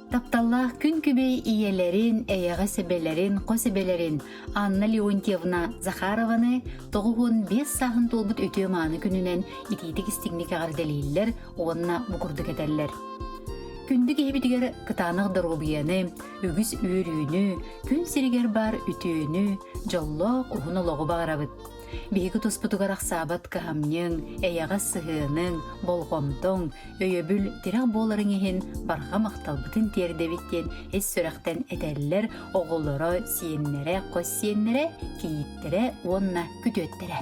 Тапталлаах күн күбэй ийэлэрин, эйэҕэс эбэлэрин, хос эбэлэрин Анна Леонтьевна Захарованы 95 сааһын туолбут үтүө-мааны күнүнэн итиитик-истиҥник эҕэрдэлииллэр уонна бу курдук этэллэр. Күндү киһибитигэр кытаанах доруобуйаны, үгүс үөрүүнү, күн сиригэр баар үтүөнү, дьоллоох уһун олоҕу баҕарабыт. Биһиги туспутугар ахсаабат кыһамньыҥ, эйэҕэс сыһыаныҥ, болҕомтоҥ, өйөбүл, тирэх буоларыҥ иһин барҕа махталбытын тиэрдэбит диэн ис сүрэхтэн этэллэр оҕолоро, сиэннэрэ, хос сиэннэрэ, кийииттэрэ уонна күтүөттэрэ.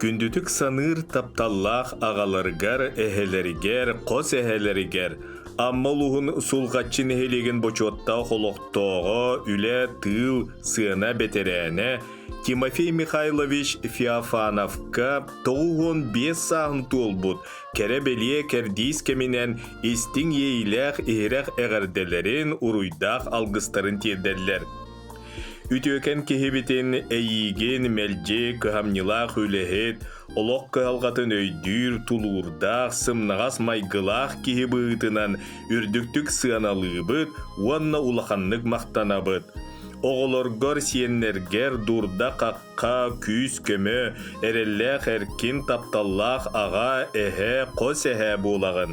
Күндүтүк саныыр тапталлаах аҕаларыгар, эһэлэригэр, хос эһэлэригэр Амма улууһун Сулҕаччы нэһилиэгин бочуоттаах олохтооҕо, үлэ, тыыл, сыана бэтэрээнэ Тимофей Михайлович Феофановка 95 сааһын туолбут кэрэ-бэлиэ кэрдиис кэминэн истиҥ иэйиилээх иһирэх эҕэрдэлэрин, уруйдаах алгыстарын тиэрдэллэр. Үтүөкэн киһибитин эйиигин мэлдьи кыһамньылаах үлэһит, олох кыһалҕатын өйдүүр, тулуурдаах, сымнаҕас майгылаах киһи быһыытынан үрдүктүк сыаналыыбыт уонна улаханнык махтанабыт. Оҕолоргор, сиэннэргэр дурда-хахха, күүс-көмө, эрэллээх эркин, тапталлаах аҕа, эһэ, хос эһээ буолаҕын.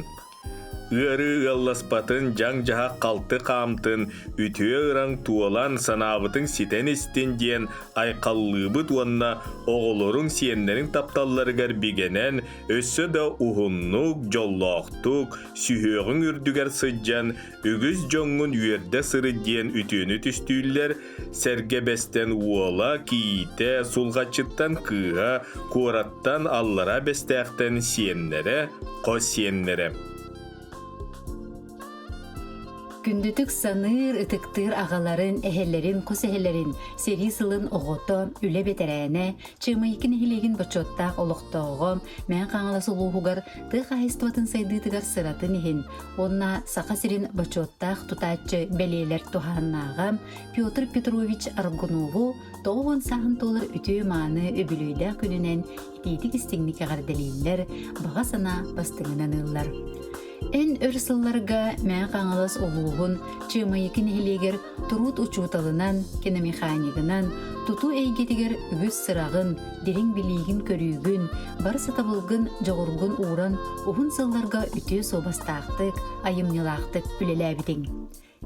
Ыарыы ыалласпатын, дьаҥ-дьаһах халты хаамтын, үтүө ыраҥ туолан, санаабытыҥ ситэн истин диэн айхаллыыбыт уонна оҕолоруҥ, сиэннэриҥ тапталларыгар бигэнэн, өссө да уһуннук, дьоллоохтук, сүһүөҕүҥ үрдүгэр сылдьан, үгүс дьоҥҥун үөрдэ сырыт диэн үтүөнү түстүүллэр, Сэргэ Бэстэн уола, кийиитэ, Сулҕаччыттан кыыһа, куораттан Аллараа Бэстээхтэн сиэннэрэ, хос сиэннэрэ. Күндүтүк саныыр, ытыктыыр аҕаларын, эһэлэрин, хос эһэлэрин, сэрии сылын оҕото, үлэ бэтэрээнэ, Чыамайыкы нэһилиэгин бочуоттаах олохтооҕо, Мэҥэ Хаҥалас улууһугар тыа хаһаайыстыбатын сайдыытыгар сыратын иһин уонна Саха сирин бочуоттаах тутааччы бэлиэлэр туһааннааҕа Петр Петрович Аргунову 90 сааһын туолар үтүө-мааны үбүлүөйдээх күнүнэн итиитик-истиҥник эҕэрдэлииллэр, баҕа санаа бастыҥынан ыыллар. Эн өр сылларга Мэҥэ Хаҥалас улууһун Чыамайыкы нэһилиэгэр туруут учууталынан, киномеханигынан, тутуу эйгэтигэр үгүс сыраҕын, дириҥ билиигин-көрүүгүн, бары сатабылгын, дьоҕургун ууран уһун сылларга үтүө суобастаахтык, айымньылаахтык үлэлээбитиҥ.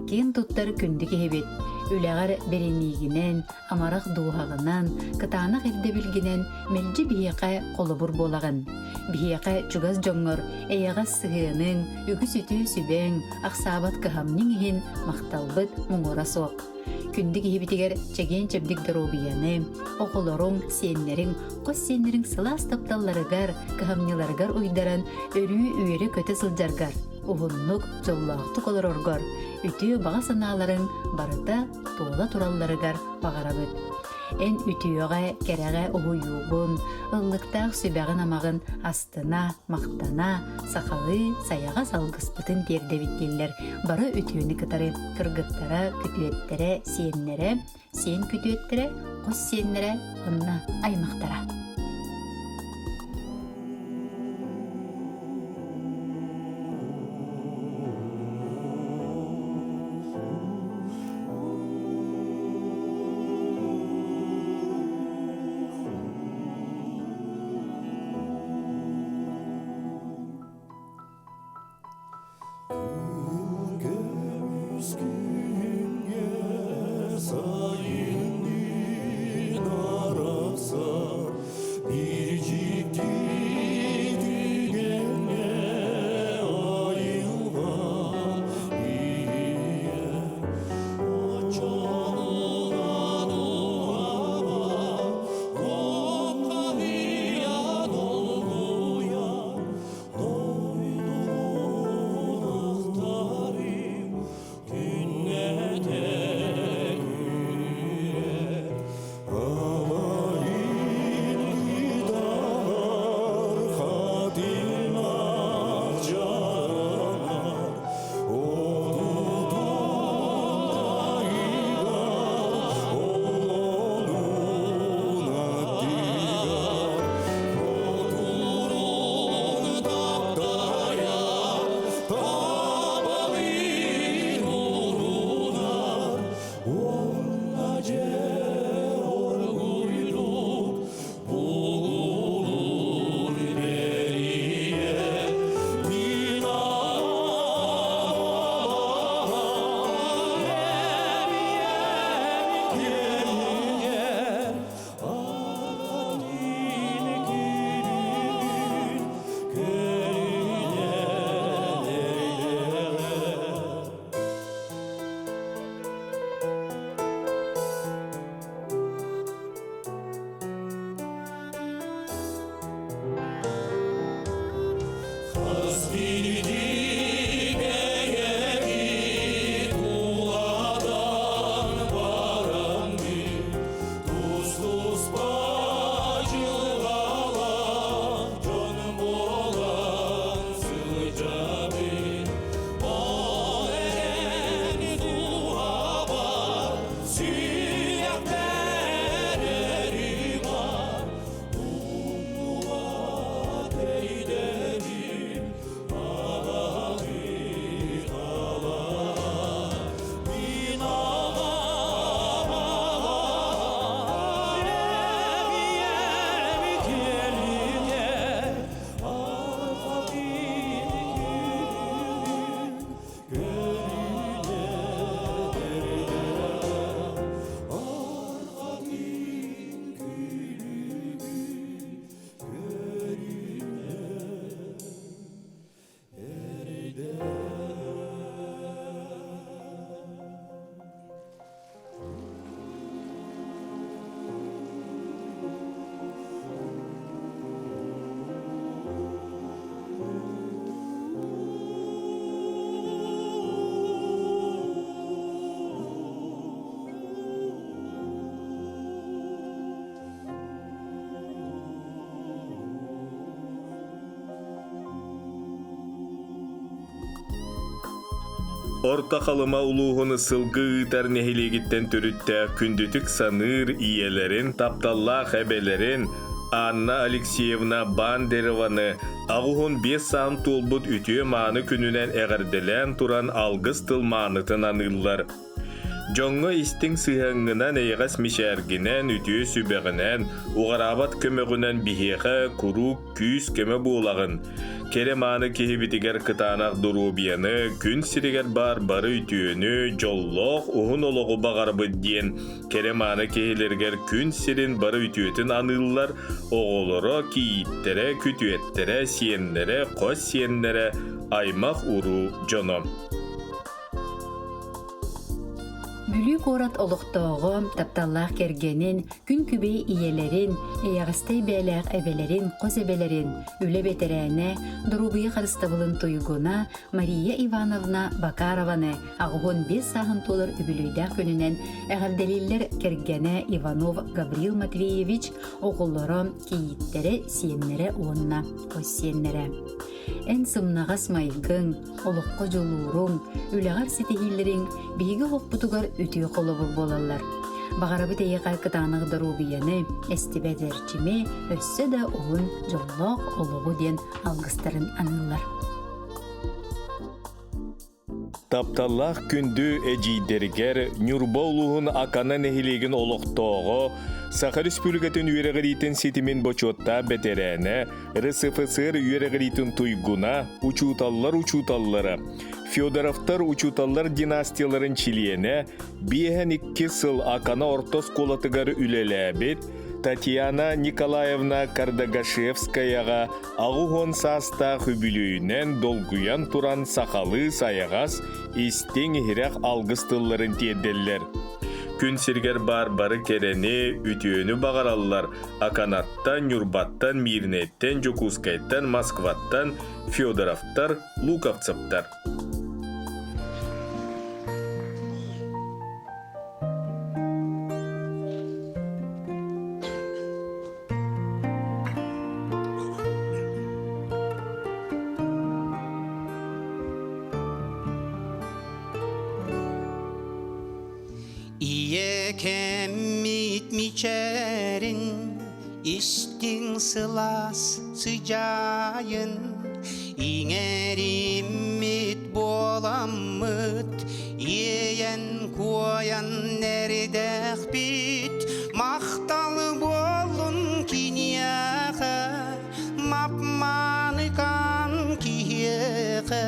Киэн туттар күндү киһибит, үлэҕэр бэриниигинэн, амарах дууһаҕынан, кытаанах ирдэбилгинэн мэлдьи биһиэхэ холобур буолаҕын. Биһиэхэ чугас дьоҥҥор эйэҕэс сыһыаныҥ, үгүс үтүө сүбэҥ, ахсаабат кыһамньыҥ иһин махталбыт муҥура суох. Күндү киһибитигэр чэгиэн-чэбдик доруобуйаны, оҕолоруҥ, сиэннэриҥ, хос сиэннэриҥ сылаас тапталларыгар, кыһамньыларыгар уйдаран өрүү үөрэ-көтө сылдьаргар, уһуннук, дьоллоохтук олороргор, үтүө баҕа санааларыҥ барыта туола туралларыгар баҕарабыт. Эн үтүөҕэ, кэрэҕэ уһуйуугун, ыллыктаах сүбэҕин-амаҕын астына, махтана, сахалыы сайаҕас алгыспытын тиэрдэбит дииллэр бары үтүөнү кытары кыргыттара, күтүөттэрэ, сиэннэрэ, сиэн күтүөттэрэ, хос сиэннэрэ уонна аймахтара. Көмүс күҥҥэ сайынныын арахсар. Орто Халыма улууһун сылгы ыытар нэһилиэгиттэн төрүттээх күндүтүк саныыр ийэлэрин, тапталлаах эбэлэрин Анна Алексеевна Бандерованы 85 саан туолбут үтүө-мааны күнүнэн эҕэрдэлээн туран алгыс тыл маанытын аныыллар. Дьоҥҥо истиҥ сыһыаҥҥынан, эйэҕэс мичээргинэн, үтүө сүбэҕинэн, уҕараабат көмөҕүнэн биһиэхэ куруук күүс-көмө буолаҕын. Кэрэ-мааны киһибитигэр кытаанах доруобуйаны, күн сиригэр баар бары үтүөнү, дьоллоох уһун олоҕу баҕарабыт диэн кэрэ-мааны киһилэригэр күн сирин бары үтүөтүн аныыллар оҕолоро, кийииттэрэ, күтүөттэрэ, сиэннэрэ, хос сиэннэрэ, аймах-уруу дьоно. Бүлүү куорат олохтооҕо, тапталлаах кэргэнин, күн күбэй ийэлэрин, эйэҕэстэй бэйэлээх эбэлэрин, хос эбэлэрин, үлэ бэтэрээнэ, доруобуйа харыстабылын туйгуна Мария Ивановна Бакарованы 85 сааһын туолар үбүлүөйдээх күнүнэн эҕэрдэлииллэр кэргэнэ Иванов Гаврил Матвеевич, оҕолоро, кийииттэрэ, сиэннэрэ уонна хос сиэннэрэ. Эн сымнаҕас майгыҥ, олоххо дьулууруҥ, үлэҕэр ситиһиилэриҥ биһиги олохпутугар үтүө холобур буолаллар. Баҕарабыт эйиэхэ кытаанах доруобуйаны, эстибэт эрчими, өссө да уһун дьоллоох олоҕу диэн алгыстарын аныыллар. Тапталлаах күндү эдьиийдэригэр Ньурба улууһун Акана нэһилиэгин олохтооҕо, Саха Республикатын үөрэҕириитин ситимин бочуоттаах бэтэрээнэ, РСФСР үөрэҕириитин туйгуна, учууталлар учууталлара, Федоровтар учууталлар династияларын чилиэнэ, 52 сыл Акана орто оскуолатыгар үлэлээбит Татьяна Николаевна Кардагашевскаяҕа 80 саастаах үбүлүөйүнэн долгуйан туран сахалыы сайаҕас, истиҥ-иһирэх алгыс тылларын тиэрдэллэр. Күн сиригэр баар бары кэрэни, үтүөнү баҕараллар Аканаттан, Ньурбаттан, Миирнэйтэн, Дьокуускайтан, Москваттан Федоровтар, Луковцевтар. Ийэ кэммит мичээрин истиҥ сылаас сыдьаайын иҥэриммит буоламмыт иэйэн куойан эридэхпит махтал буоллун киниэхэ мап-мааныкан киһиэхэ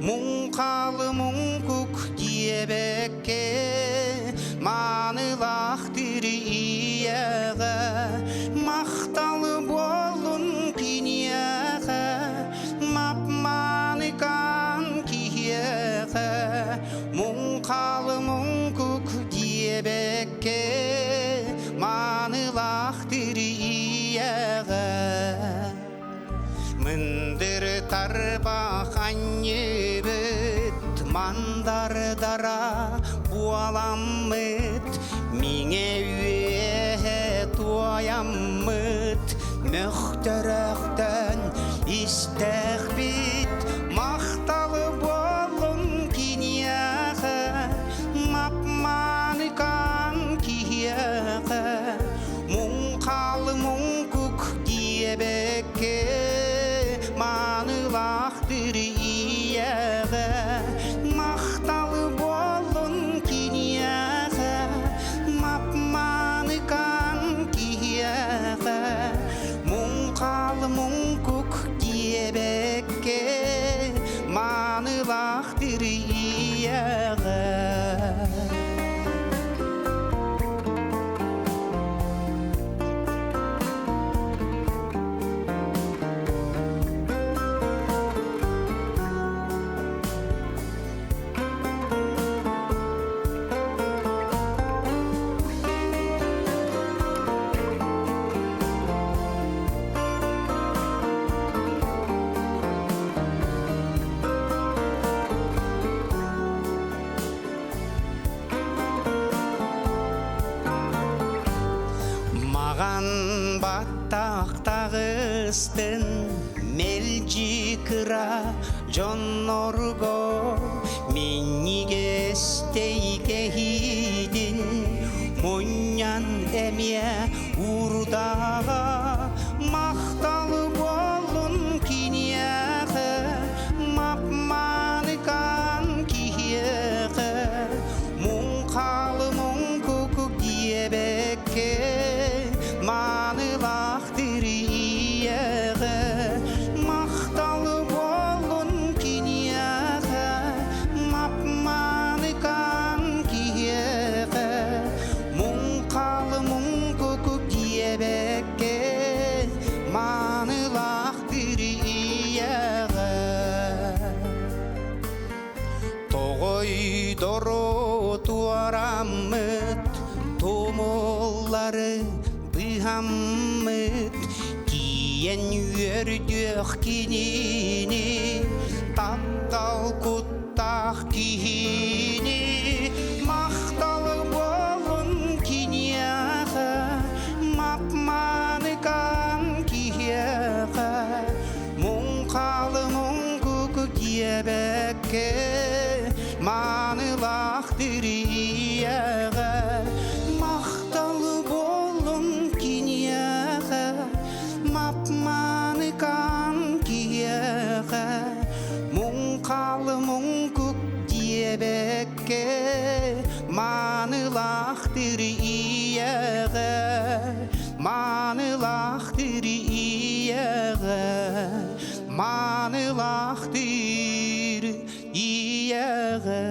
муҥхалы муҥкук диэбэккэ маанылаах тирийэҕэ махтал буоллун киниэхэ мап-мааныкан киһиэхэ муҥхалы муҥкук диэбэккэ маанылаах тирийэҕэ Мындыр тарбах анньыбыт мандардара буоламмыт миҥэ үөһэ туойаммыт мөхтөрөхтөн истэхпит махталы буоллун киниэхэ мап-мааныкан киһиэхэ муҥхалы муҥкук диэбэккэ маанылаах тирийэҕэ махтал буоллун киниэхэ мап-мааныкан киһиэхэ муҥхал муҥкук диэбэккэ маанылаах тирийэҕэ. Маҕан баттахтаҕыстын мэлдьи кыра дьоннорго. Минньигэстэй кэһиитин мунньан эмиэ уурдаҕа махтал буоллун киниэхэ мапманыкан киһиэхэ муҥхалы муҥкук диэбэккэ маанылаах тириэҕэ махтал буоллун киниэхэ мапманыкан киһиэхэ муҥхалы муҥкук диэбэккэ маанылаах тириэҕэ Тоҕойдору туораммыт, тумуллары быыһаммыт, тиийэн үөрдүөх кинини, таптал куттаах киһини, махтал буолун киниэхэ, мапманыкан киһиэхэ, Муҥхалы муҥкук диэбэккэ маанылаах тириэҕэ махтал буоллун киниэхэ мап-мааныкан киһиэхэ муҥхалы муҥкук диэбэккэ маанылаах тириэҕэ Маанылаах ийэҕэ, маанылаах ийэҕэ.